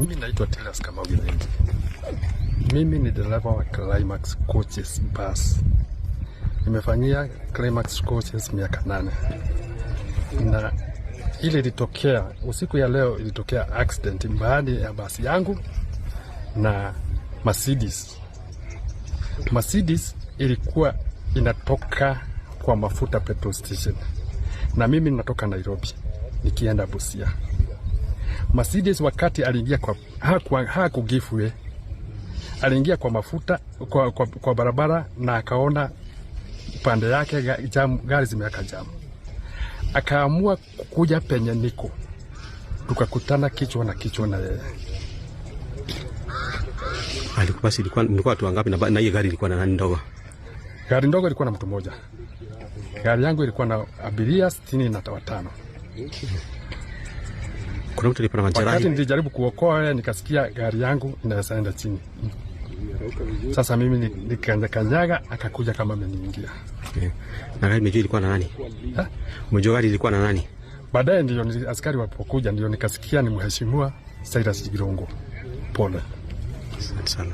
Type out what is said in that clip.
Mimi naitwa Tilas Kamau Githinji. Mimi ni dereva wa Climax Coaches Bus. Nimefanyia Climax Coaches miaka 8 na ile ilitokea usiku ya leo, ilitokea accident baada ya basi yangu na Mercedes. Mercedes ilikuwa inatoka kwa mafuta petrol station, na mimi natoka Nairobi nikienda Busia. Mercedes wakati aliingia kwa haku give way, aliingia kwa mafuta kwa barabara na akaona pande yake jam, gari zimeweka jam, akaamua kuja penye niko, tukakutana kichwa na kichwa na yeye. Alikuwa basi ilikuwa mlikuwa watu wangapi na hiyo gari ilikuwa na nani ndogo? Gari ndogo ilikuwa na mtu mmoja, gari yangu ilikuwa na abiria 65. Kuna mtu alipata Wakati majeraha? nilijaribu kuokoa yeye, nikasikia gari yangu inaweza enda chini. Sasa mimi nikakanyaga, akakuja kama ameniingia. Na gari umejua ilikuwa na nani? Ha? Umejua gari ilikuwa na nani? Baadaye ndio askari walipokuja ndio nikasikia ni mheshimiwa Cyrus Jirongo. Pole. Asante sana.